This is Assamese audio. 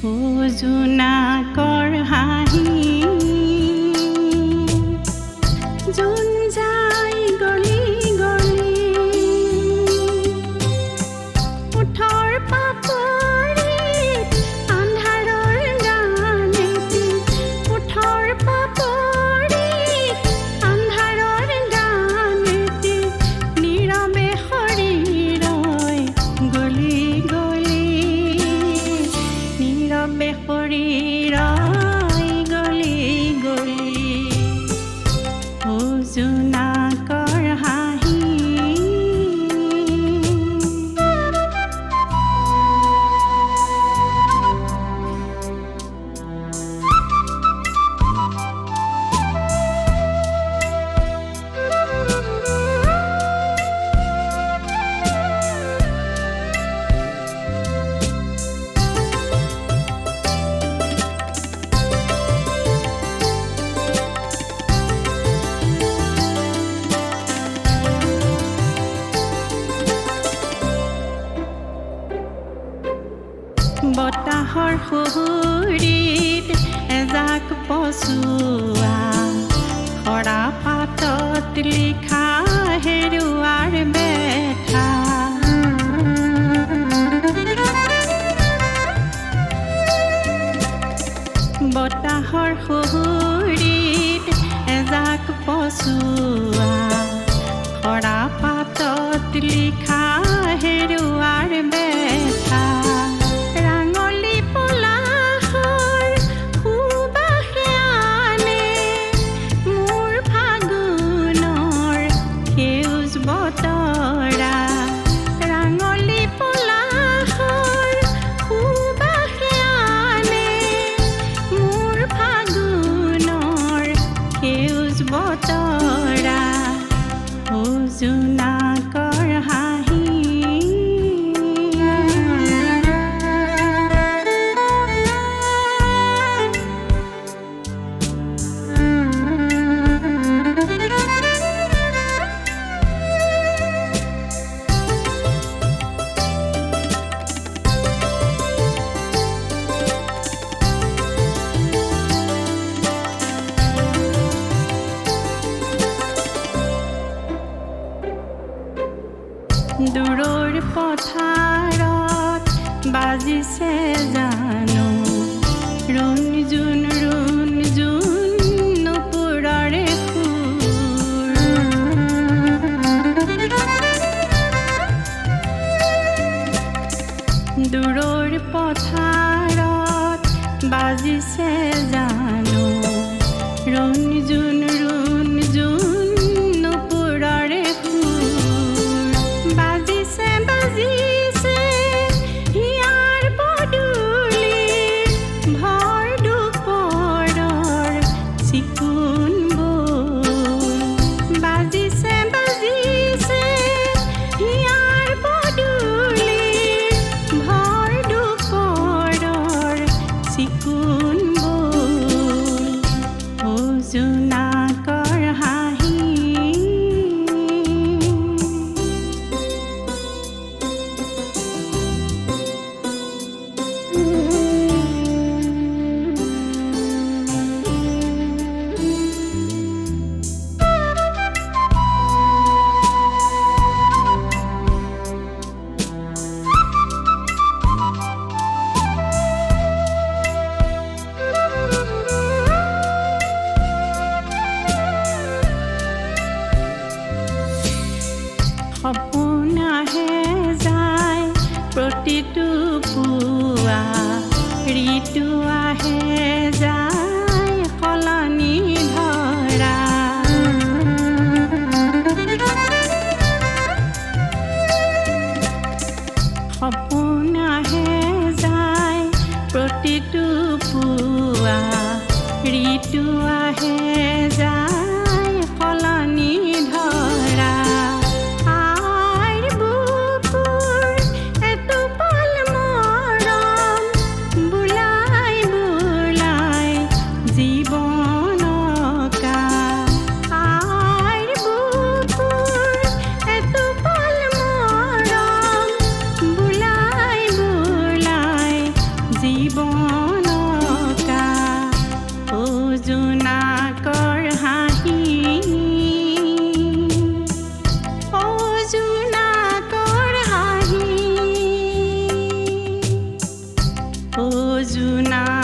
অ জোনাকৰ হাঁহি জোন যায় গলি গলি ওঠৰ পাপৰিত আন্ধাৰৰ গান এটি ওঠৰ পাপৰিত আন্ধাৰৰ গান এটি নীৰৱে সৰি ৰয় গলি গলি নীৰৱে সৰি ৰয় গলি গলি অ জোনাকৰ হাঁহি। বতাহৰ সুহুৰিত এজাক পচোৱা সৰা পাতত লিখা হেৰুৱাৰ বেথা। বতাহৰ সুহুৰিত এজাক পচোৱা সৰা পাতত লিখা হেৰুৱাৰ বেথা। ৰাঙলী পলাশৰ সুবাসে আনে মোৰ ফাগুনৰ সেউজ বতৰা। ৰাঙলী পলাশৰ সুবাসে আনে মোৰ ফাগুনৰ সেউজ বতৰা। অ জোনাকৰ হাঁহি। দূৰৰ পথাৰত বাজিছে জানো ৰুণ জুন ৰুণ জুন নুপুৰৰে সুৰ। দূৰৰ পথাৰত বাজিছে জানো ৰুণ জুন ৰুণ জুন নুপুৰৰে সুৰ। বাজিছে বাজিছে হিয়াৰ পদূলিৰ ভৰ দুপৰৰ চিকুণ বোল। বাজিছে বাজিছে হিয়াৰ পদূলিৰ ভৰ দুপৰৰ চিকুণ বোল। অ জোনাকৰ হাঁহি। সপোন আহে যায় প্ৰতিটো পুৱা, ঋতু আহে যায় সলনি ধৰা। সপোন আহে যায় প্ৰতিটো পুৱা, ঋতু আহে যায় সলনি ধৰা। আইৰ বুকুৰ এটোপাল মৰম বুলাই বুলাই জীৱনকা। অ জোনাকৰ হাঁহি, অ জোনাকৰ হাঁহি, অ জোনাকৰ